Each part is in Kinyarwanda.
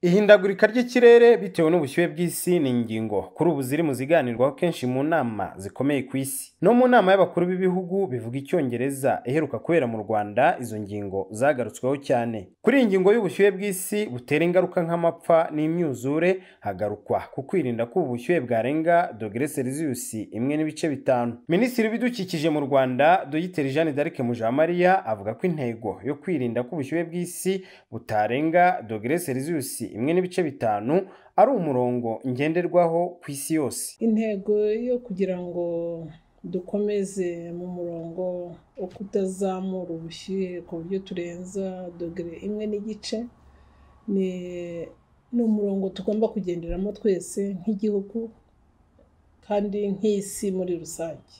Ihindagurika ry'ikirere bitewe n'ubushyuhe bw'isi ni ingingo kuri ubu ziri mu ziganirwaho kenshi mu nama zikomeye ku isi. No mu nama y'abakuru b'ibihugu bivuga Icyongereza iheruka kubera mu Rwanda, izo ngingo zagarutsweho cyane. Kuri iyi ngingo y'ubushyuhe bw'isi butera ingaruka nk'amapfa n'imyuzure, hagarukwa ku kwirinda ko ubu bushyuhe bwarenga dogere Celsius 1.5. Minisitiri w'Ibidukikije mu Rwanda, Dr Jeanne d'Arc Mujawamariya, avuga ko intego yo kwirinda ko ubushyuhe bw'isi butarenga dogere Celsius 1.5 ari umurongo ngenderwaho ku isi yose. Intego yo kugira ngo dukomeze mu murongo wo kutazamura ubushyuhe ku buryo turenza dogere 1.5 ni umurongo tugomba kugenderamo twese nk'igihugu kandi nk'isi muri rusange,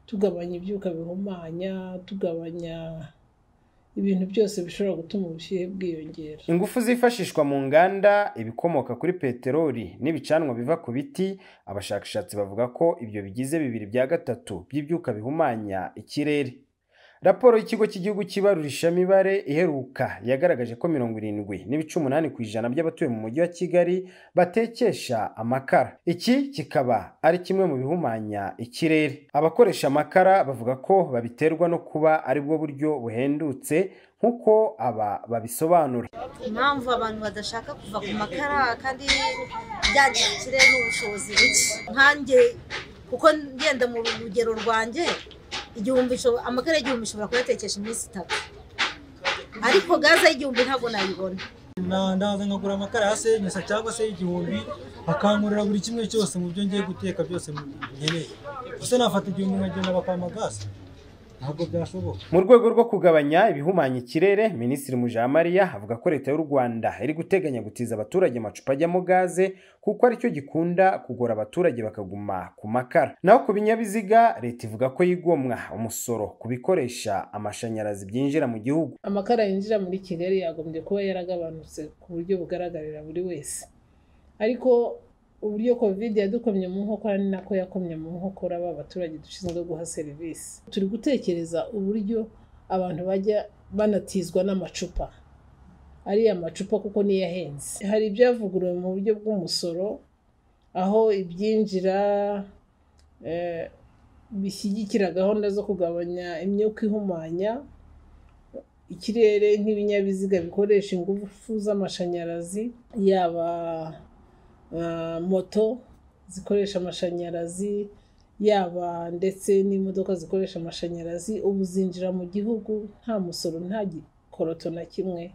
tugabanya ibyuka bihumanya, tugabanya ibintu byose bishobora gutuma ubushyuhe bwiyongera. Ingufu zifashishwa mu nganda, ibikomoka kuri peteroli n'ibicanwa biva ku biti, abashakashatsi bavuga ko ibyo bigize 2/3 by'ibyuka bihumanya ikirere. Raporo y'ikigo cy'igihugu cy'ibarurishamibare iheruka yagaragaje ko 70.8% by'abatuye mu mujyi wa Kigali batekesha amakara. Iki kikaba ari kimwe mu bihumanya ikirere. Abakoresha amakara bavuga ko babiterwa no kuba aribwo buryo buhendutse, nk'uko aba babisobanura. Impamvu abantu badashaka kuva ku makara kandi byangiza ikirere ni ubushobozi buke. Nkanjye kuko ngenda mu rugero rwanjye, amakara y'igihumbi ushobora kuyatekesha iminsi 3, ariko gaze y'igihumbi ntabwo nayibona. Ndaza nkagura amakara ya senyisa cyangwa se y'igihumbi, akankorera buri kimwe cyose mu byo ngiye guteka byose nkeneye. Gusa nafata igihumbi nkagenda bakampa gaze, ntabwo byashoboka. Mu rwego rwo kugabanya ibihumanya ikirere, Minisitiri Mujawamariya avuga ko Leta y'u Rwanda iri guteganya gutiza abaturage amacupa ajyamo gaze, kuko aricyo gikunda kugora abaturage bakaguma ku makara. Naho ku binyabiziga, Leta ivuga ko yigomwa umusoro ku bikoresha amashanyarazi byinjira mu gihugu. Amakara yinjira muri Kigali yagombye kuba yaragabanutse ku buryo bugaragarira buri wese, ariko uburyo Covid yadukomye mu nkokora ni nako yakomye mu nkokora aba baturage dushinzwe guha serivisi. Turi gutekereza uburyo abantu bajya banatizwa n'amacupa, ariya macupa kuko niyo ahenze. Hari ibyavuguruwe mu buryo bw'umusoro, aho ibyinjira bishyigikira gahunda zo kugabanya imyuka ihumanya ikirere nk'ibinyabiziga bikoresha ingufu z'amashanyarazi, yaba moto zikoresha amashanyarazi, yaba ndetse n'imodoka zikoresha amashanyarazi, ubu zinjira mu gihugu nta musoro, nta gikoroto na kimwe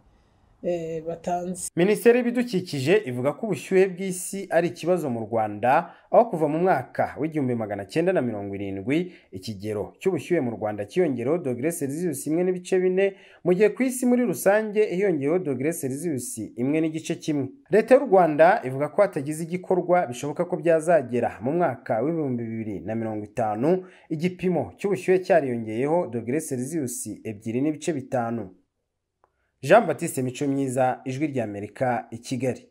batanze. Minisiteri y'Ibidukikije ivuga ko ubushyuhe bw'isi ari ikibazo mu Rwanda, aho kuva mu mwaka w'1970 ikigero cy'ubushyuhe mu Rwanda cyiyongereho dogere Celsius 1.4, mu gihe ku isi muri rusange hiyongeyeho dogere Celsius 1.1. Leta y'u Rwanda ivuga ko hatagize igikorwa bishoboka ko byazagera mu mwaka w'2050 igipimo cy'ubushyuhe cyariyongeyeho dogere Celsius 2.5. Jean Baptiste Micomyiza, Ijwi ry'Amerika, i Kigali.